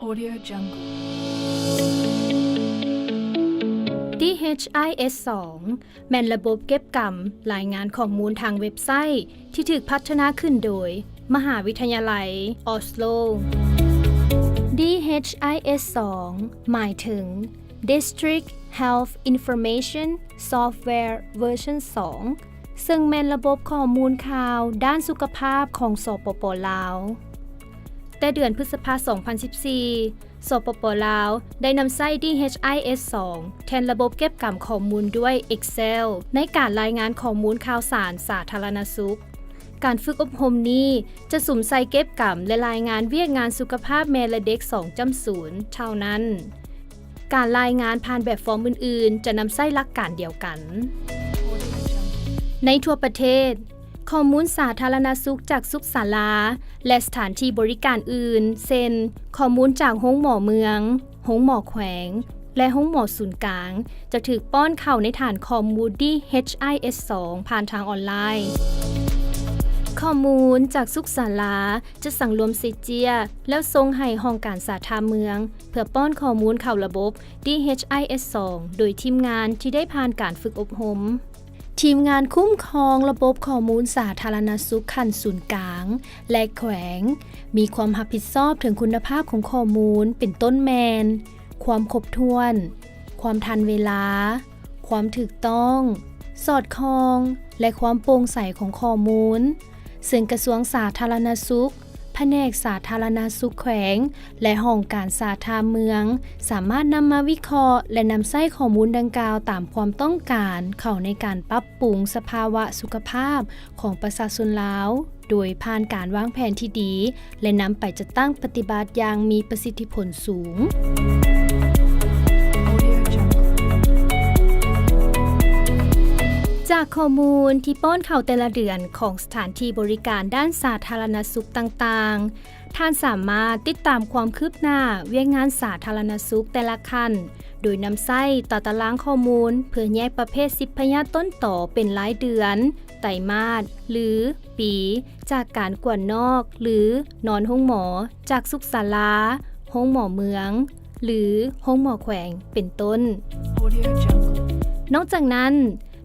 Audio Jungle. ດີເອັດເອັດສອງ ແມ່ນລະບົບເກັບກຳລາຍງານຂໍ້ມູນທາງເວັບໄຊທີ່ຖືກພັດທະນາຂຶ້ນໂດຍມະຫາວິທະຍາໄລອອສໂລ. ດີເອັດເອັດສອງ ໝາຍເຖິງ District Health Information Software Version ສອງ ເຊິ່ງແມ່ນລະບົບຂໍ້ມູນຂ່າວດ້ານສຸຂະພາບຂອງ ສປປ ລາວ. ແຕ່ເດືອນພຶດສະພາ ສອງພັນສິບສີ່ ສປປ ລາວ ໄດ້ນຳໃຊ້ ດີເອັດເອັດສອງ ແທນລະບົບເກັບກຳຂໍ້ມູນດ້ວຍ Excel ໃນການລາຍງານຂໍ້ມູນຂ່າວສານສາທາລະນະສຸກ. ການຝຶກອົບຮົມນີ້ຈະສຸມໃສ່ເກັບກຳ ແລະ ລາຍງານວຽກງານສຸຂະພາບແມ່ ແລະ ເດັກ ສອງຈຸດສູນ ເທົ່ານັ້ນ. ການລາຍງານຜ່ານແບບຟອມອື່ນໆ ຈະນຳໃຊ້ຫຼັກການດຽວກັນ. ໃນທົ່ວປະເທດ, ຂໍ້ມູນສາທາລະນະສຸກຈາກສຸກສາລາ ແລະ ສະຖານທີ່ບໍລິການອື່ນ ເຊັ່ນ ຂໍ້ມູນຈາກໂຮງໝໍເມືອງ, ໂຮງໝໍແຂວງ ແລະ ໂຮງໝໍສູນກາງ ຈະຖືກປ້ອນເຂົ້າໃນຖານຂໍ້ມູນ ດີເອັດເອັດສອງ ຜ່ານທາງອອນລາຍ. ຂໍ້ມູນຈາກສຸກສາລາ ຈະສັງລວມໃສ່ເຈ້ຍ ແລ້ວສົ່ງໃຫ້ຫ້ອງການສາທາເມືອງ ເພື່ອປ້ອນຂໍ້ມູນເຂົ້າລະບົບ ດີເອັດເອັດສອງ ໂດຍທີມງານທີ່ໄດ້ຜ່ານການຝຶກອົບຮົມ. ທີມງານຄຸ້ມຄອງລະບົບຂໍ້ມູນສາທາລະນະສຸກຂັ້ນສູນກາງ ແລະ ແຂວງ ມີຄວາມຮັບຜິດຊອບເຖິງຄຸນນະພາບຂອງຂໍ້ມູນ ເປັນຕົ້ນແມ່ນ ຄວາມຄົບຖ້ວນ, ຄວາມທັນເວລາ, ຄວາມຖືກຕ້ອງ, ສອດຄ່ອງ ແລະ ຄວາມໂປ່ງໃສຂອງຂໍ້ມູນ, ເຊິ່ງກະຊວງສາທາລະນະສຸກ, ພະແນກສາທາລະນະສຸກແຂວງ ແລະ ຫ້ອງການສາທາເມືອງ ສາມາດນຳມາວິເຄາະ ແລະ ນຳໃຊ້ຂໍ້ມູນດັ່ງກ່າວຕາມຄວາມຕ້ອງການ ເຂົ້າໃນການປັບປຸງສະພາວະສຸຂະພາບຂອງປະຊາຊົນລາວ ໂດຍຜ່ານການວາງແຜນທີ່ດີ ແລະ ນຳໄປຈັດຕັ້ງປະຕິບັດຢ່າງມີປະສິດທິຜົນສູງ. ຈາກຂໍ້ມູນທີ່ປ້ອນເຂົ້າແຕ່ລະເດືອນຂອງສະຖານທີ່ບໍລິການດ້ານສາທາລະນະສຸກຕ່າງໆ, ທ່ານສາມາດຕິດຕາມຄວາມຄືບໜ້າວຽກງານສາທາລະນະສຸກແຕ່ລະຂັ້ນ ໂດຍນຳໃຊ້ຕາຕະລາງຂໍ້ມູນເພື່ອແຍກປະເພດສິດພະຍາດຕົ້ນຕໍເປັນລາຍເດືອນ, ໄຕມາດ ຫຼື ປີ ຈາກການກວດນອກ ຫຼື ນອນໂຮງໝໍ, ຈາກສຸກສາລາ, ໂຮງໝໍເມືອງ ຫຼື ໂຮງໝໍແຂວງ ເປັນຕົ້ນ. Audio Jungle. ນອກຈາກນັ້ນ,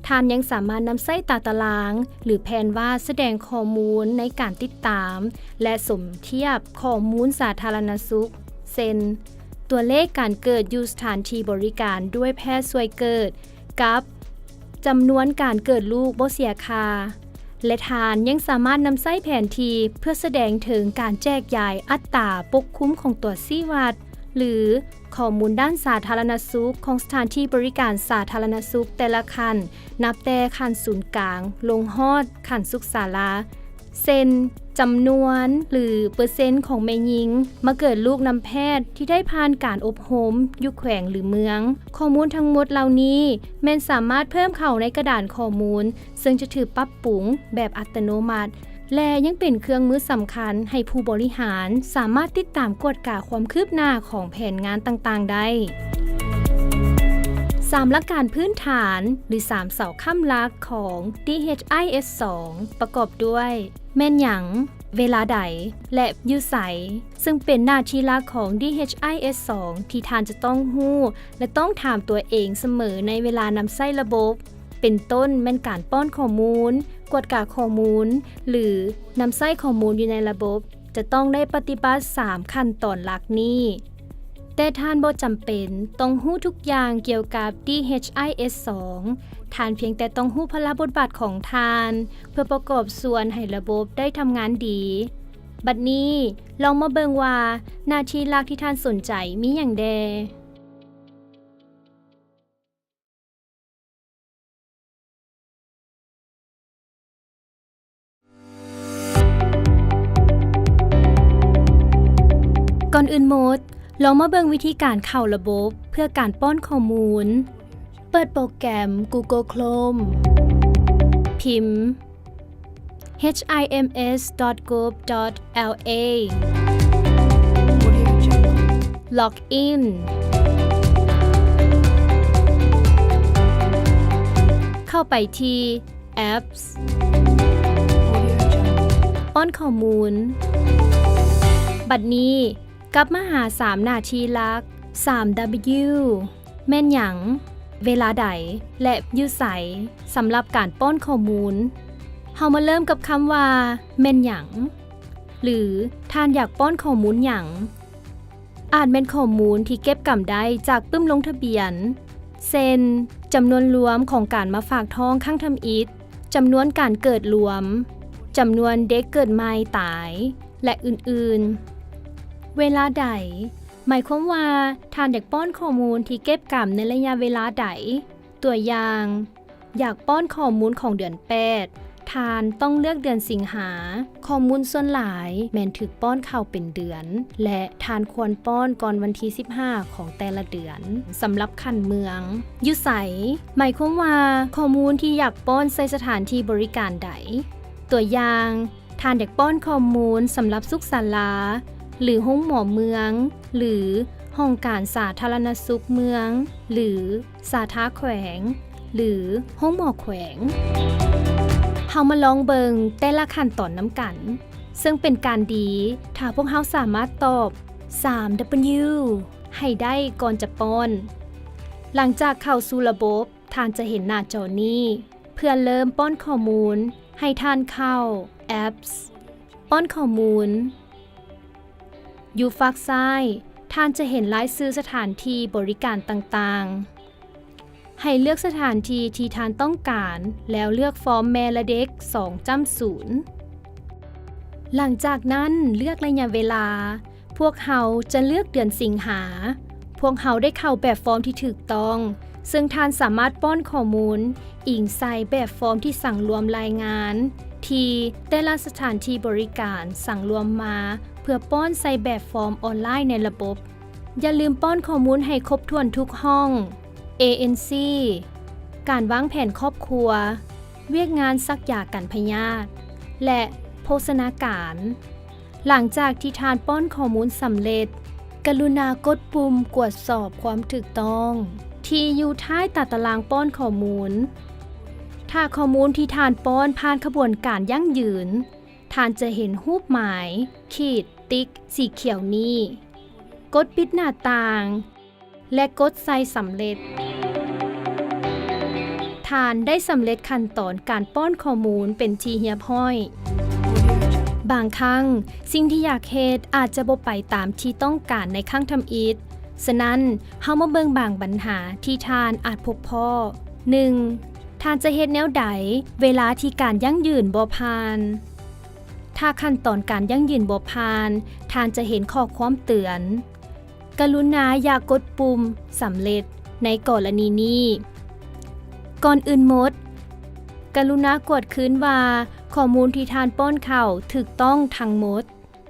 ທ່ານຍັງສາມາດນຳໃຊ້ຕາຕະລາງ ຫຼື ແຜນວາດສະແດງຂໍ້ມູນໃນການຕິດຕາມ ແລະ ສົມທຽບຂໍ້ມູນສາທາລະນະສຸກ ເຊັ່ນ ຕົວເລກການເກີດຢູ່ສະຖານທີ່ບໍລິການດ້ວຍແພດຊ່ວຍເກີດ ກັບ ຈຳນວນການເກີດລູກບໍ່ເສຍຄ່າ ແລະ ທ່ານຍັງສາມາດນຳໃຊ້ແຜນທີ່ເພື່ອສະແດງເຖິງການແຈກຢາຍອັດຕາປົກຄຸມຂອງຕົວຊີ້ວັດ ຫຼື ຂໍ້ມູນດ້ານສາທາລະນະສຸກຂອງສະຖານທີ່ບໍລິການສາທາລະນະສຸກແຕ່ລະຂັ້ນ, ນັບແຕ່ຂັ້ນສູນກາງລົງຮອດຂັ້ນສຸກສາລາ, ເຊັ່ນ ຈຳນວນ ຫຼື ເປີເຊັນຂອງແມ່ຍິງມາເກີດລູກນຳແພດທີ່ໄດ້ຜ່ານການອົບຮົມຢູ່ແຂວງ ຫຼື ເມືອງ. ຂໍ້ມູນທັງໝົດເຫຼົ່ານີ້ແມ່ນສາມາດເພີ່ມເຂົ້າໃນກະດານຂໍ້ມູນ ເຊິ່ງຈະຖືກປັບປຸງແບບອັດຕະໂນມັດ ແລະ ຍັງເປັນເຄື່ອງມືສຳຄັນໃຫ້ຜູ້ບໍລິຫານສາມາດຕິດຕາມກວດກາຄວາມຄືບໜ້າຂອງແຜນງານຕ່າງໆໄດ້. ສາມຫຼັກການພື້ນຖານ ຫຼື ສາມເສົາຄ້ຳຫຼັກຂອງ ດີເອັດເອັດສອງ ປະກອບດ້ວຍ ແມ່ນຫຍັງ, ເວລາໃດ ແລະ ຢູ່ໃສ, ເຊິ່ງເປັນໜ້າທີ່ຫຼັກຂອງ ດີເອັດເອັດສອງ ທີ່ທ່ານຈະຕ້ອງຮູ້ ແລະ ຕ້ອງຖາມຕົວເອງສະເໝີໃນເວລານຳໃຊ້ລະບົບ. ເປັນຕົ້ນແມ່ນການປ້ອນຂໍ້ມູນ, ກວດກາຂໍ້ມູນ ຫຼື ນຳໃຊ້ຂໍ້ມູນຢູ່ໃນລະບົບ, ຈະຕ້ອງໄດ້ປະຕິບັດສາມຂັ້ນຕອນຫຼັກນີ້. ແຕ່ທ່ານບໍ່ຈຳເປັນຕ້ອງຮູ້ທຸກຢ່າງກ່ຽວກັບ ດີເອັດເອັດສອງ, ທ່ານພຽງແຕ່ຕ້ອງຮູ້ພາລະບົດບາດຂອງທ່ານ ເພື່ອປະກອບສ່ວນໃຫ້ລະບົບໄດ້ທຳງານດີ. ບັດນີ້, ລອງມາເບິ່ງວ່າໜ້າທີ່ຫຼັກທີ່ທ່ານສົນໃຈມີຫຍັງແດ່. ກ່ອນອື່ນໝົດ, ລອງມາເບິ່ງວິທີການເຂົ້າລະບົບເພື່ອການປ້ອນຂໍ້ມູນ. ເປີດໂປຣແກຣມ Google Chrome, ພິມ hims.gov.la. Log in. ເຂົ້າໄປທີ່ Apps. ປ້ອນຂໍ້ມູນ. ບັດນີ້ ກັບມາຫາສາມໜ້າທີ່ຫຼັກ ສາມ W ແມ່ນຫຍັງ, ເວລາໃດ ແລະ ຢູ່ໃສ ສຳລັບການປ້ອນຂໍ້ມູນ. ເຮົາມາເລີ່ມກັບຄຳວ່າ ແມ່ນຫຍັງ ຫຼື ທ່ານຢາກປ້ອນຂໍ້ມູນຫຍັງ? ອາດແມ່ນຂໍ້ມູນທີ່ເກັບກຳໄດ້ຈາກປຶ້ມລົງທະບຽນ ເຊັ່ນ ຈຳນວນລວມຂອງການມາຝາກທ້ອງຄັ້ງທຳອິດ, ຈຳນວນການເກີດລວມ, ຈຳນວນເດັກເກີດໃໝ່ຕາຍ ແລະ ອື່ນໆ. ເວລາໃດ ໝາຍຄວາມວ່າທ່ານຢາກປ້ອນຂໍ້ມູນທີ່ເກັບກຳໃນໄລຍະເວລາໃດ. ຕົວຢ່າງ, ຢາກປ້ອນຂໍ້ມູນຂອງເດືອນແປດ, ທ່ານຕ້ອງເລືອກເດືອນສິງຫາ. ຂໍ້ມູນສ່ວນຫຼາຍແມ່ນຖືກປ້ອນເຂົ້າເປັນເດືອນ ແລະ ທ່ານຄວນປ້ອນກ່ອນວັນທີສິບຫ້າຂອງແຕ່ລະເດືອນ. ສຳລັບຂັ້ນເມືອງ, ຢູ່ໃສ ໝາຍຄວາມວ່າຂໍ້ມູນທີ່ຢາກປ້ອນໃສ່ສະຖານທີ່ບໍລິການໃດ. ຕົວຢ່າງ, ທ່ານຢາກປ້ອນຂໍ້ມູນສຳລັບສຸກສາລາ ຫຼື ໂຮງໝໍເມືອງ ຫຼື ຫ້ອງການສາທາລະນະສຸກເມືອງ ຫຼື ສາທາແຂວງ ຫຼື ໂຮງໝໍແຂວງ. ເຮົາມາລອງເບິ່ງແຕ່ລະຂັ້ນຕອນນຳກັນ, ເຊິ່ງເປັນການດີຖ້າພວກເຮົາສາມາດຕອບ ສາມ W ໃຫ້ໄດ້ກ່ອນຈະປ້ອນ. ຫຼັງຈາກເຂົ້າສູ່ລະບົບ, ທ່ານຈະເຫັນໜ້າຈໍນີ້. ເພື່ອເລີ່ມປ້ອນຂໍ້ມູນ, ໃຫ້ທ່ານເຂົ້າ Apps ປ້ອນຂໍ້ມູນ. ຢູ່ຟາກຊ້າຍ, ທ່ານຈະເຫັນລາຍຊື່ສະຖານທີ່ບໍລິການຕ່າງໆ. ໃຫ້ເລືອກສະຖານທີ່ທີ່ທ່ານຕ້ອງການ ແລ້ວເລືອກຟອມແມ່ ແລະ ເດັກ ສອງຈ້ຳສູນ. ຫຼັງຈາກນັ້ນເລືອກໄລຍະເວລາ. ພວກເຮົາຈະເລືອກເດືອນສິງຫາ. ພວກເຮົາໄດ້ເຂົ້າແບບຟອມທີ່ຖືກຕ້ອງ, ເຊິ່ງທ່ານສາມາດປ້ອນຂໍ້ມູນອີງໃສ່ແບບຟອມທີ່ສັງລວມລາຍງານ ທີ່ແຕ່ລະສະຖານທີ່ບໍລິການສັງລວມມາ ເພື່ອປ້ອນໃສ່ແບບຟອມອອນລາຍໃນລະບົບ. ຢ່າລືມປ້ອນຂໍ້ມູນໃຫ້ຄົບຖ້ວນທຸກຫ້ອງ, ເອເອັນຊີ, ການວາງແຜນຄອບຄົວ, ວຽກງານສັກຢາກັນພະຍາດ ແລະ ໂພຊະນາການ. ຫຼັງຈາກທີ່ທ່ານປ້ອນຂໍ້ມູນສຳເລັດ, ກະລຸນາກົດປຸ່ມກວດສອບຄວາມຖືກຕ້ອງ ທີ່ຢູ່ທ້າຍຕາຕະລາງປ້ອນຂໍ້ມູນ. ຖ້າຂໍ້ມູນທີ່ທ່ານປ້ອນຜ່ານຂະບວນການຢັ້ງຢືນ, ທ່ານຈະເຫັນຮູບໝາຍ, ຂີດ, ຕິກ ສີຂຽວນີ້. ກົດປິດໜ້າຕ່າງ ແລະ ກົດໃສ່ສຳເລັດ. ທ່ານໄດ້ສຳເລັດຂັ້ນຕອນການປ້ອນຂໍ້ມູນເປັນທີ່ຮຽບຮ້ອຍ. ບາງຄັ້ງ, ສິ່ງທີ່ຢາກເຮັດອາດຈະບໍ່ໄປຕາມທີ່ຕ້ອງການໃນຄັ້ງທຳອິດ. ສະນັ້ນ, ເຮົາມາເບິ່ງບາງບັນຫາທີ່ທ່ານອາດພົບພໍ້. ໜຶ່ງ, ທ່ານຈະເຮັດແນວໃດເວລາທີ່ການຢັ້ງຢືນບໍ່ຜ່ານ? ຖ້າຂັ້ນຕອນການຢັ້ງຢືນບໍ່ຜ່ານ, ທ່ານຈະເຫັນຂໍ້ຄວາມເຕືອນ. ກະລຸນາຢ່າກົດປຸ່ມສຳເລັດໃນກໍລະນີນີ້. ກ່ອນອື່ນໝົດ, ກະລຸນາກວດຄືນວ່າຂໍ້ມູນທີ່ທ່ານປ້ອນເຂົ້າຖືກຕ້ອງທັງໝົດ.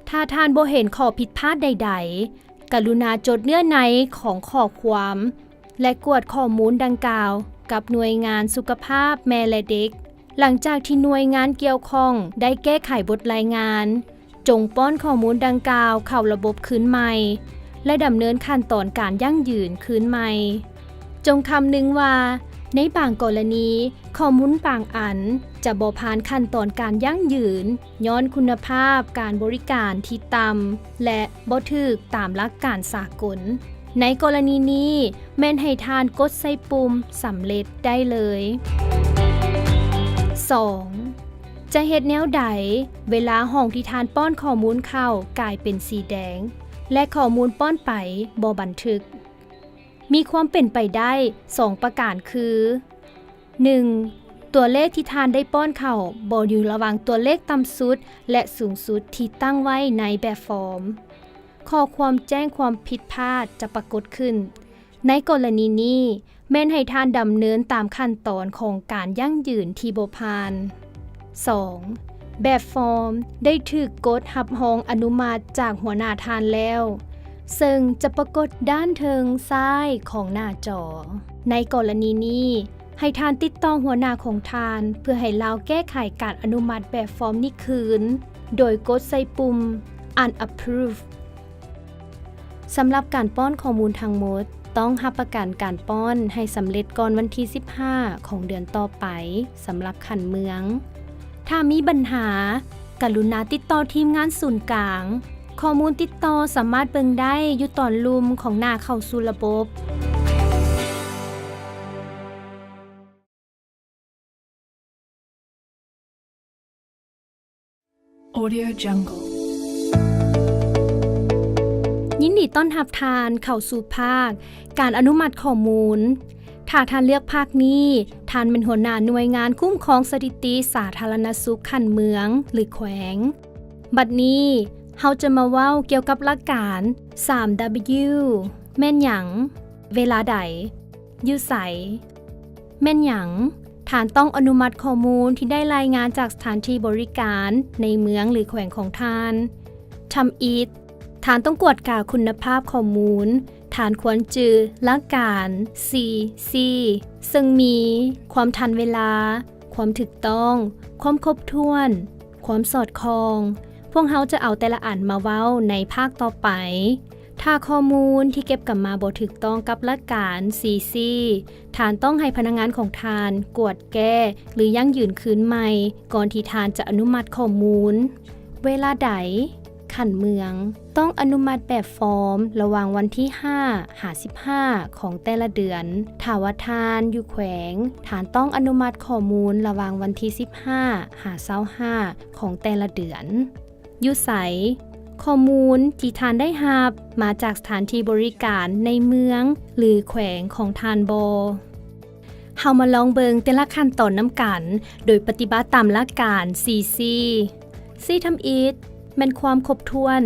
ຖ້າທ່ານບໍ່ເຫັນຂໍ້ຜິດພາດໃດໆ, ກະລຸນາຈົດເນື້ອໃນຂອງຂໍ້ຄວາມ ແລະ ກວດຂໍ້ມູນດັ່ງກ່າວກັບໜ່ວຍງານສຸຂະພາບແມ່ ແລະ ເດັກ. ຫຼັງຈາກທີ່ໜ່ວຍງານກ່ຽວຂ້ອງໄດ້ແກ້ໄຂບົດລາຍງານ, ຈົ່ງປ້ອນຂໍ້ມູນດັ່ງກ່າວເຂົ້າລະບົບຄືນໃໝ່ ແລະ ດຳເນີນຂັ້ນຕອນການຢັ້ງຢືນຄືນໃໝ່. ຈົ່ງຄຳນຶງວ່າ, ໃນບາງກໍລະນີ, ຂໍ້ມູນບາງອັນຈະບໍ່ຜ່ານຂັ້ນຕອນການຢັ້ງຢືນ ຍ້ອນຄຸນນະພາບການບໍລິການທີ່ຕ່ຳ ແລະ ບໍ່ຖືກຕາມຫຼັກການສາກົນ. ໃນກໍລະນີນີ້, ແມ່ນໃຫ້ທ່ານກົດໃສ່ປຸ່ມສຳເລັດໄດ້ເລີຍ. ສອງ, ຈະເຮັດແນວໃດເວລາຫ້ອງທີ່ທ່ານປ້ອນຂໍ້ມູນເຂົ້າກາຍເປັນສີແດງ ແລະ ຂໍ້ມູນປ້ອນໄປບໍ່ບັນທຶກ? ມີຄວາມເປັນໄປໄດ້ສອງປະການຄື, ໜຶ່ງ, ຕົວເລກທີ່ທ່ານໄດ້ປ້ອນເຂົ້າບໍ່ຢູ່ລະຫວ່າງຕົວເລກຕ່ຳສຸດ ແລະ ສູງສຸດທີ່ຕັ້ງໄວ້ໃນແບບຟອມ. ຂໍ້ຄວາມແຈ້ງຄວາມຜິດພາດຈະປາກົດຂຶ້ນ. ໃນກໍລະນີນີ້, ແມ່ນໃຫ້ທ່ານດຳເນີນຕາມຂັ້ນຕອນຂອງການຢັ້ງຢືນທີ່ບໍ່ຜ່ານ. ສອງ, ແບບຟອມໄດ້ຖືກກົດຮັບຮອງອະນຸມັດຈາກຫົວໜ້າທ່ານແລ້ວ, ເຊິ່ງຈະປາກົດດ້ານເທິງຊ້າຍຂອງໜ້າຈໍ. ໃນກໍລະນີນີ້, ໃຫ້ທ່ານຕິດຕໍ່ຫົວໜ້າຂອງທ່ານເພື່ອໃຫ້ລາວແກ້ໄຂການອະນຸມັດແບບຟອມນີ້ຄືນ, ໂດຍກົດໃສ່ປຸ່ມ Unapprove. ສຳລັບການປ້ອນຂໍ້ມູນທັງໝົດ, ຕ້ອງຮັບປະກັນການປ້ອນໃຫ້ສຳເລັດກ່ອນວັນທີສິບຫ້າຂອງເດືອນຕໍ່ໄປ, ສຳລັບຂັ້ນເມືອງ. ຖ້າມີບັນຫາ, ກະລຸນາຕິດຕໍ່ທີມງານສູນກາງ. ຂໍ້ມູນຕິດຕໍ່ສາມາດເບິ່ງໄດ້ຢູ່ຕອນລຸ່ມຂອງໜ້າເຂົ້າສູ່ລະບົບ. Audio Jungle. ຍິນດີຕ້ອນຮັບທ່ານເຂົ້າສູ່ພາກການອະນຸມັດຂໍ້ມູນ. ຖ້າທ່ານເລືອກພາກນີ້, ທ່ານແມ່ນຫົວໜ້າໜ່ວຍງານຄຸ້ມຄອງສະຖິຕິສາທາລະນະສຸກຂັ້ນເມືອງ ຫຼື ແຂວງ. ບັດນີ້ເຮົາຈະມາເວົ້າກ່ຽວກັບຫຼັກການ ສາມ W ແມ່ນຫຍັງ? ເວລາໃດ? ຢູ່ໃສ? ແມ່ນຫຍັງ? ທ່ານຕ້ອງອະນຸມັດຂໍ້ມູນທີ່ໄດ້ລາຍງານຈາກສະຖານທີ່ບໍລິການໃນເມືອງ ຫຼື ແຂວງຂອງທ່ານ. ທຳອິດ, ທ່ານຕ້ອງກວດກາຄຸນນະພາບຂໍ້ມູນ. ທ່ານຄວນຈື່ຫຼັກການ ສີ່ C ເຊິ່ງມີ ຄວາມທັນເວລາ, ຄວາມຖືກຕ້ອງ, ຄວາມຄົບຖ້ວນ, ຄວາມສອດຄ່ອງ. ພວກເຮົາຈະເອົາແຕ່ລະອັນມາເວົ້າໃນພາກຕໍ່ໄປ. ຖ້າຂໍ້ມູນທີ່ເກັບກັນມາບໍ່ຖືກຕ້ອງກັບຫຼັກການ ສີ່ C, ທ່ານຕ້ອງໃຫ້ພະນັກງານຂອງທ່ານກວດແກ້ ຫຼື ຢັ້ງຢືນຄືນໃໝ່ ກ່ອນທີ່ທ່ານຈະອະນຸມັດຂໍ້ມູນ. ເວລາໃດ? ຂັ້ນເມືອງ ຕ້ອງອະນຸມັດແບບຟອມລະຫວ່າງວັນທີຫ້າ ຫາ ສິບຫ້າ ຂອງແຕ່ລະເດືອນ. ຖ້າວ່າທ່ານຢູ່ແຂວງ, ທ່ານຕ້ອງອະນຸມັດຂໍ້ມູນລະຫວ່າງວັນທີສິບຫ້າ ຫາ ຊາວຫ້າ ຂອງແຕ່ລະເດືອນ. ຢູ່ໃສ? ຂໍ້ມູນທີ່ທ່ານໄດ້ຮັບມາຈາກສະຖານທີ່ບໍລິການໃນເມືອງ ຫຼື ແຂວງຂອງທ່ານບໍ? ເຮົາມາລອງເບິ່ງແຕ່ລະຂັ້ນຕອນນຳກັນ ໂດຍປະຕິບັດຕາມຫຼັກການ ສີ່ C. C ທຳອິດ ແມ່ນຄວາມຄົບຖ້ວນ.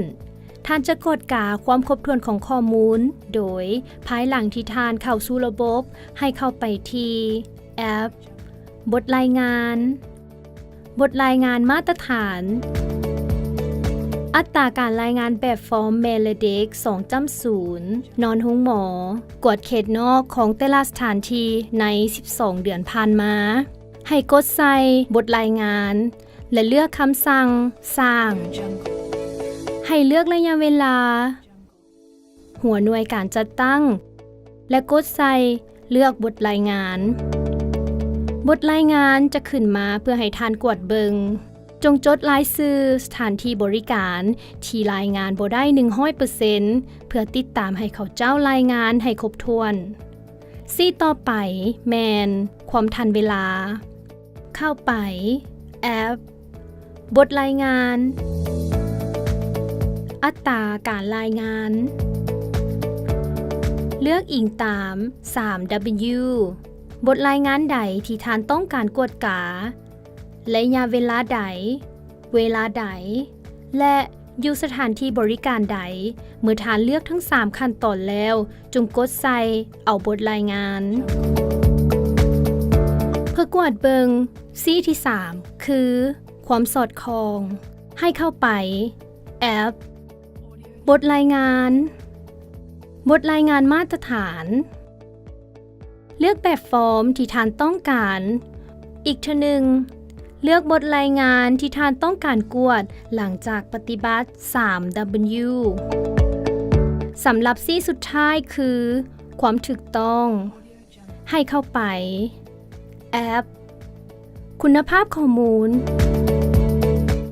ທ່ານຈະກວດກາຄວາມຄົບຖ້ວນຂອງຂໍ້ມູນ ໂດຍພາຍຫຼັງທີ່ທ່ານເຂົ້າສູ່ລະບົບ, ໃຫ້ເຂົ້າໄປທີ່ແອັບ ບົດລາຍງານ. ບົດລາຍງານມາດຕະຖານ. ອັດຕາການລາຍງານແບບຟອມແມ່ ແລະ ເດັກ ສອງຈ້ຳສູນ ນອນໂຮງໝໍ, ກວດເຂດນອກຂອງແຕ່ລະສະຖານທີ່ໃນສິບສອງເດືອນຜ່ານມາ. ໃຫ້ກົດໃສ່ບົດລາຍງານ ແລະ ເລືອກຄຳສັ່ງສ້າງ. ໃຫ້ເລືອກໄລຍະເວລາ. ຫົວໜ່ວຍການຈັດຕັ້ງ ແລະ ກົດໃສ່ເລືອກບົດລາຍງານ. ບົດລາຍງານຈະຂຶ້ນມາເພື່ອໃຫ້ທ່ານກວດເບິ່ງ. ຈົ່ງຈົດລາຍຊື່ສະຖານທີ່ບໍລິການທີ່ລາຍງານບໍ່ໄດ້ໜຶ່ງຮ້ອຍເປີເຊັນ ເພື່ອຕິດຕາມໃຫ້ເຂົາເຈົ້າລາຍງານໃຫ້ຄົບຖ້ວນ. ຊີຕໍ່ໄປແມ່ນຄວາມທັນເວລາ. ເຂົ້າໄປແອັບ ບົດລາຍງານ. ອັດຕາການລາຍງານ. ເລືອກອີງຕາມ ສາມ W. ບົດລາຍງານໃດທີ່ທ່ານຕ້ອງການກວດກາ? ໄລຍະເວລາໃດ? ເວລາໃດ? ແລະ ຢູ່ສະຖານທີ່ບໍລິການໃດ? ເມື່ອທ່ານເລືອກທັງສາມຂັ້ນຕອນແລ້ວ, ຈົ່ງກົດໃສ່ເອົາບົດລາຍງານ. ເພື່ອກວດເບິ່ງ ຊີທີສາມ ຄື ຄວາມສອດຄ່ອງ. ໃຫ້ເຂົ້າໄປແອັບ ບົດລາຍງານ. ບົດລາຍງານມາດຕະຖານ. ເລືອກແບບຟອມທີ່ທ່ານຕ້ອງການ. ອີກເທື່ອໜຶ່ງ, ເລືອກບົດລາຍງານທີ່ທ່ານຕ້ອງການກວດຫຼັງຈາກປະຕິບັດ ສາມ W. ສຳລັບຊີສຸດທ້າຍຄື ຄວາມຖືກຕ້ອງ. ໃຫ້ເຂົ້າໄປແອັບ ຄຸນນະພາບຂໍ້ມູນ.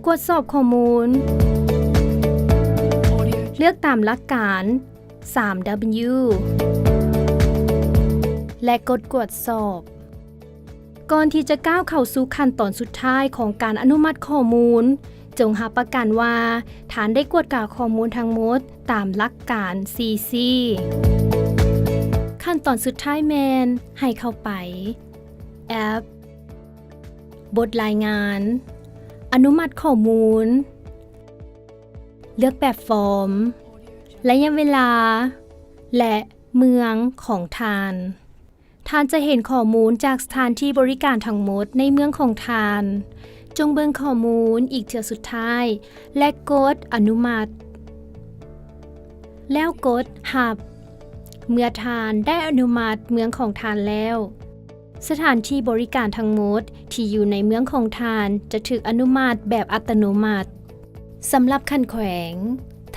ກວດສອບຂໍ້ມູນ. ເລືອກຕາມຫຼັກການ ສາມ W ແລະ ກົດກວດສອບ. ກ່ອນທີ່ຈະກ້າວເຂົ້າສູ່ຂັ້ນຕອນສຸດທ້າຍຂອງການອະນຸມັດຂໍ້ມູນ, ຈົ່ງຮັບປະກັນວ່າທ່ານໄດ້ກວດກາຂໍ້ມູນທັງໝົດຕາມຫຼັກການ ສີ່ C. ຂັ້ນຕອນສຸດທ້າຍແມ່ນໃຫ້ເຂົ້າໄປແອັບ ບົດລາຍງານ, ອະນຸມັດຂໍ້ມູນ, ເລືອກແບບຟອມ, ໄລຍະເວລາ ແລະ ເມືອງຂອງທ່ານ. ທ່ານຈະເຫັນຂໍ້ມູນຈາກສະຖານທີ່ບໍລິການທັງໝົດໃນເມືອງຂອງທ່ານ. ຈົ່ງເບິ່ງຂໍ້ມູນອີກເທື່ອສຸດທ້າຍ ແລະ ກົດອະນຸມັດ. ແລ້ວກົດຮັບ. ເມື່ອທ່ານໄດ້ອະນຸມັດເມືອງຂອງທ່ານແລ້ວ, ສະຖານທີ່ບໍລິການທັງໝົດທີ່ຢູ່ໃນເມືອງຂອງທ່ານຈະຖືກອະນຸມັດແບບອັດຕະໂນມັດ. ສຳລັບຂັ້ນແຂວງ,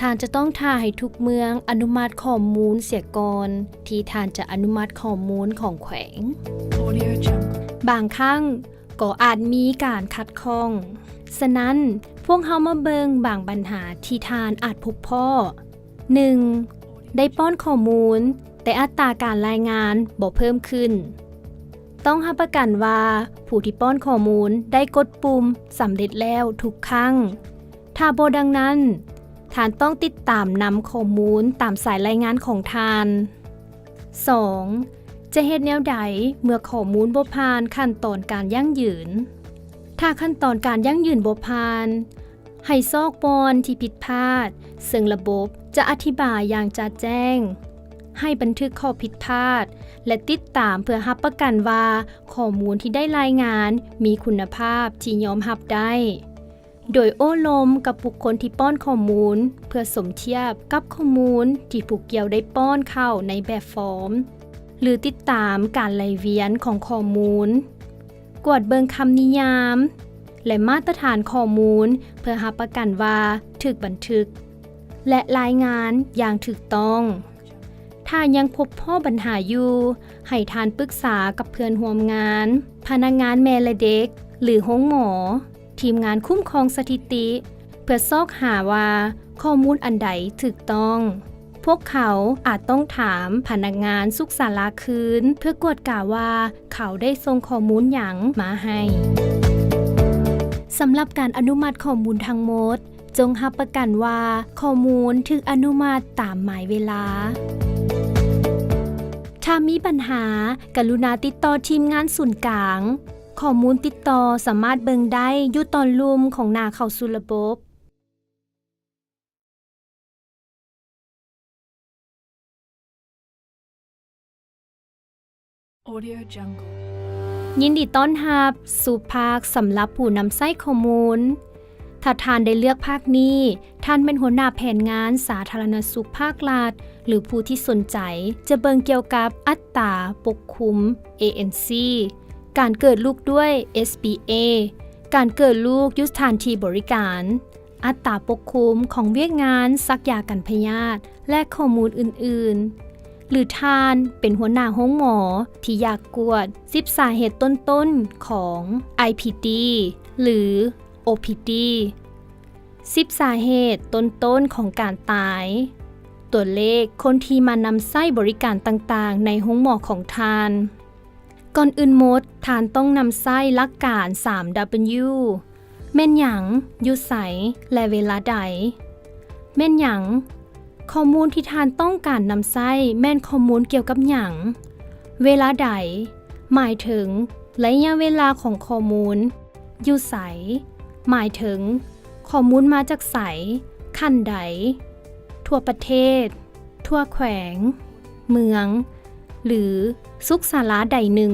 ທ່ານຈະຕ້ອງຖ້າໃຫ້ທຸກເມືອງອະນຸມັດຂໍ້ມູນເສຍກ່ອນທີ່ທ່ານຈະອະນຸມັດຂໍ້ມູນຂອງແຂວງ. ບາງຄັ້ງ, ກໍອາດມີການຂັດຂ້ອງ. ສະນັ້ນ, ພວກເຮົາມາເບິ່ງບາງບັນຫາທີ່ທ່ານອາດພົບພໍ້. ໜຶ່ງ, ໄດ້ປ້ອນຂໍ້ມູນ, ແຕ່ອັດຕາການລາຍງານບໍ່ເພີ່ມຂຶ້ນ. ຕ້ອງຮັບປະກັນວ່າຜູ້ທີ່ປ້ອນຂໍ້ມູນໄດ້ກົດປຸ່ມສຳເລັດແລ້ວທຸກຄັ້ງ. ຖ້າບໍ່ດັ່ງນັ້ນ, ທ່ານຕ້ອງຕິດຕາມນຳຂໍ້ມູນຕາມສາຍລາຍງານຂອງທ່ານ. ສອງ, ຈະເຮັດແນວໃດເມື່ອຂໍ້ມູນບໍ່ຜ່ານຂັ້ນຕອນການຢັ້ງຢືນ? ຖ້າຂັ້ນຕອນການຢັ້ງຢືນບໍ່ຜ່ານ, ໃຫ້ຊອກບ່ອນທີ່ຜິດພາດ, ເຊິ່ງລະບົບຈະອະທິບາຍຢ່າງຈະແຈ້ງ. ໃຫ້ບັນທຶກຂໍ້ຜິດພາດ ແລະ ຕິດຕາມເພື່ອຮັບປະກັນວ່າຂໍ້ມູນທີ່ໄດ້ລາຍງານມີຄຸນນະພາບທີ່ຍອມຮັບໄດ້. ໂດຍໂອ້ລົມກັບບຸກຄົນທີ່ປ້ອນຂໍ້ມູນ ເພື່ອສົມທຽບກັບຂໍ້ມູນທີ່ຜູ້ກ່ຽວໄດ້ປ້ອນເຂົ້າໃນແບບຟອມ ຫຼື ຕິດຕາມການໄຫຼວຽນຂອງຂໍ້ມູນ. ກວດເບິ່ງຄຳນິຍາມ ແລະ ມາດຕະຖານຂໍ້ມູນ ເພື່ອຮັບປະກັນວ່າຖືກບັນທຶກ ແລະ ລາຍງານຢ່າງຖືກຕ້ອງ. ຖ້າຍັງພົບພໍ້ບັນຫາຢູ່, ໃຫ້ທ່ານປຶກສາກັບເພື່ອນຮ່ວມງານ, ພະນັກງານແມ່ ແລະ ເດັກ ຫຼື ໂຮງໝໍ, ທີມງານຄຸ້ມຄອງສະຖິຕິ ເພື່ອຊອກຫາວ່າຂໍ້ມູນອັນໃດຖືກຕ້ອງ. ພວກເຂົາອາດຕ້ອງຖາມພະນັກງານສຸກສາລາຄືນ ເພື່ອກວດກາວ່າເຂົາໄດ້ສົ່ງຂໍ້ມູນຫຍັງມາໃຫ້. ສຳລັບການອະນຸມັດຂໍ້ມູນທັງໝົດ, ຈົ່ງຮັບປະກັນວ່າຂໍ້ມູນຖືກອະນຸມັດຕາມໝາຍເວລາ. ຖ້າມີບັນຫາ, ກະລຸນາຕິດຕໍ່ທີມງານສູນກາງ. ຂໍ້ມູນຕິດຕໍ່ສາມາດເບິ່ງໄດ້ຢູ່ຕອນລຸ່ມຂອງໜ້າເຂົ້າສູ່ລະບົບ. Audio Jungle. ຍິນດີຕ້ອນຮັບສູ່ພາກສຳລັບຜູ້ນຳໃຊ້ຂໍ້ມູນ. ຖ້າທ່ານໄດ້ເລືອກພາກນີ້, ທ່ານແມ່ນຫົວໜ້າແຜນງານສາທາລະນະສຸກພາກລັດ ຫຼື ຜູ້ທີ່ສົນໃຈຈະເບິ່ງກ່ຽວກັບອັດຕາປົກຄຸມ ເອເອັນຊີ, ການເກີດລູກດ້ວຍ ເອສບີເອ, ການເກີດລູກຢູ່ສະຖານທີ່ບໍລິການ, ອັດຕາປົກຄຸມຂອງວຽກງານສັກຢາກັນພະຍາດ ແລະ ຂໍ້ມູນອື່ນໆ, ຫຼື ທ່ານເປັນຫົວໜ້າໂຮງໝໍທີ່ຢາກກວດສິບສາເຫດຕົ້ນໆຂອງ ໄອພີດີ ຫຼື ໂອພີດີ, ສິບສາເຫດຕົ້ນໆຂອງການຕາຍ, ຕົວເລກຄົນທີ່ມານຳໃຊ້ບໍລິການຕ່າງໆໃນໂຮງໝໍຂອງທ່ານ. ກ່ອນອື່ນໝົດ, ທ່ານຕ້ອງນຳໃຊ້ຫຼັກການສາມດັບເບິນຢູ ແມ່ນຫຍັງ, ຢູ່ໃສ ແລະ ເວລາໃດ? ແມ່ນຫຍັງ? ຂໍ້ມູນທີ່ທ່ານຕ້ອງການນຳໃຊ້ແມ່ນຂໍ້ມູນກ່ຽວກັບຫຍັງ? ເວລາໃດ? ໝາຍເຖິງໄລຍະເວລາຂອງຂໍ້ມູນ. ຢູ່ໃສ? ໝາຍເຖິງຂໍ້ມູນມາຈາກໃສ? ຂັ້ນໃດ? ທົ່ວປະເທດ, ທົ່ວແຂວງ, ເມືອງ ຫຼື ສຸກສາລາໃດໜຶ່ງ.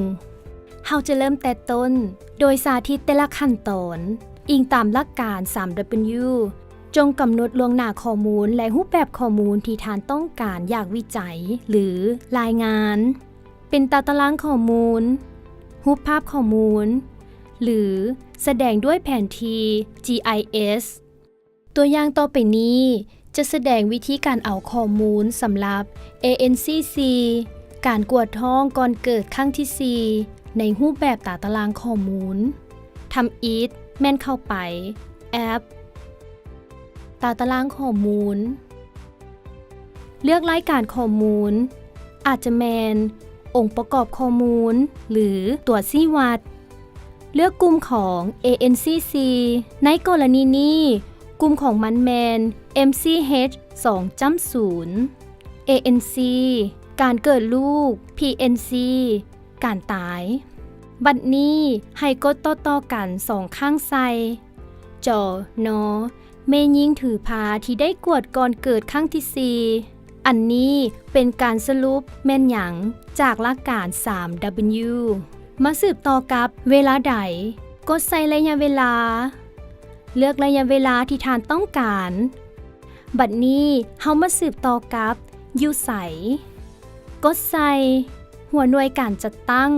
ເຮົາຈະເລີ່ມແຕ່ຕົ້ນໂດຍສາທິດແຕ່ລະຂັ້ນຕອນ, ອີງຕາມຫຼັກການສາມດັບເບິນຢູ. ຈົ່ງກຳນົດລ່ວງໜ້າຂໍ້ມູນ ແລະ ຮູບແບບຂໍ້ມູນທີ່ທ່ານຕ້ອງການຢາກວິໄຈ ຫຼື ລາຍງານ. ເປັນຕາຕະລາງຂໍ້ມູນ, ຮູບພາບຂໍ້ມູນ ຫຼື ສະແດງດ້ວຍແຜນທີ່ ຈີໄອເອສ. ຕົວຢ່າງຕໍ່ໄປນີ້ຈະສະແດງວິທີການເອົາຂໍ້ມູນສຳລັບ ເອເອັນຊີຊີ ການກວດທ້ອງກ່ອນເກີດຄັ້ງທີສີ່ ໃນຮູບແບບຕາຕະລາງຂໍ້ມູນ. ທຳອິດແມ່ນເຂົ້າໄປແອັບ ຕາຕະລາງຂໍ້ມູນ. ເລືອກລາຍການຂໍ້ມູນ ອາດຈະແມ່ນອົງປະກອບຂໍ້ມູນ ຫຼື ຕົວຊີ້ວັດ. ເລືອກກຸ່ມຂອງ ເອເອັນຊີຊີ. ໃນກໍລະນີນີ້, ກຸ່ມຂອງມັນແມ່ນ ເອັມຊີເອັດສອງຈ້ຳສູນ ເອເອັນຊີ ການເກີດລູກ ພີເອັນຊີ ການຕາຍ. ບັດນີ້ໃຫ້ກົດຕໍ່ໆກັນສອງຄັ້ງໃສ່ ຈ ນ ແມ່ຍິງຖືພາທີ່ໄດ້ກວດກ່ອນເກີດຄັ້ງທີສີ່. ອັນນີ້ເປັນການສະຫຼຸບແມ່ນຫຍັງຈາກຫຼັກການສາມດັບເບິນຢູ. ມາສືບຕໍ່ກັບເວລາໃດ? ກົດໃສ່ໄລຍະເວລາ. ເລືອກໄລຍະເວລາທີ່ທ່ານຕ້ອງການ. ບັດນີ້ເຮົາມາສືບຕໍ່ກັບຢູ່ໃສ? ກົດໃສ່ຫົວໜ່ວຍການຈັດຕັ້ງ.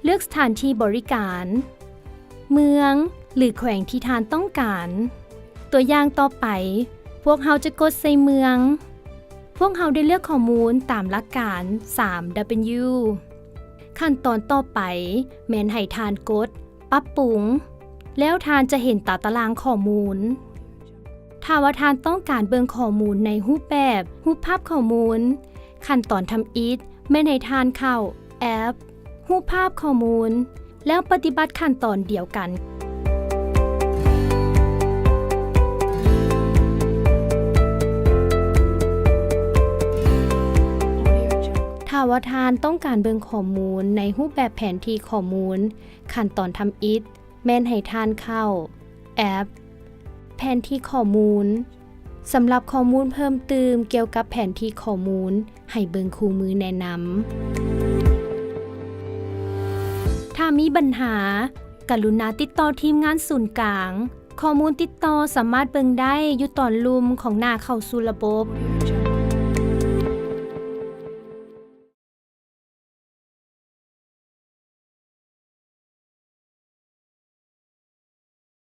ເລືອກສະຖານທີ່ບໍລິການ, ເມືອງ ຫຼື ແຂວງທີ່ທ່ານຕ້ອງການ. ຕົວຢ່າງຕໍ່ໄປ, ພວກເຮົາຈະກົດໃສ່ເມືອງ. ພວກເຮົາໄດ້ເລືອກຂໍ້ມູນຕາມຫຼັກການສາມດັບເບິນຢູ. ຂັ້ນຕອນຕໍ່ໄປແມ່ນໃຫ້ທ່ານກົດ ປັບປຸງ, ແລ້ວທ່ານຈະເຫັນຕາຕະລາງຂໍ້ມູນ. ຖ້າວ່າທ່ານຕ້ອງການເບິ່ງຂໍ້ມູນໃນຮູບແບບຮູບພາບຂໍ້ມູນ, ຂັ້ນຕອນທຳອິດແມ່ນໃຫ້ທ່ານເຂົ້າແອັບຮູບພາບຂໍ້ມູນ ແລ້ວປະຕິບັດຂັ້ນຕອນດຽວກັນ. ຖ້າວ່າທ່ານຕ້ອງການເບິ່ງຂໍ້ມູນໃນຮູບແບບແຜນທີ່ຂໍ້ມູນ, ຂັ້ນຕອນທຳອິດແມ່ນໃຫ້ທ່ານເຂົ້າແອັບແຜນທີ່ຂໍ້ມູນ. ສຳລັບຂໍ້ມູນເພີ່ມຕື່ມກ່ຽວກັບແຜນທີ່ຂໍ້ມູນ, ໃຫ້ເບິ່ງຄູ່ມືແນະນຳ. ຖ້າມີບັນຫາ, ກະລຸນາຕິດຕໍ່ທີມງານສູນກາງ. ຂໍ້ມູນຕິດຕໍ່ສາມາດເບິ່ງໄດ້ຢູ່ຕອນລຸ່ມຂອງໜ້າເຂົ້າສູ່ລະບົບ.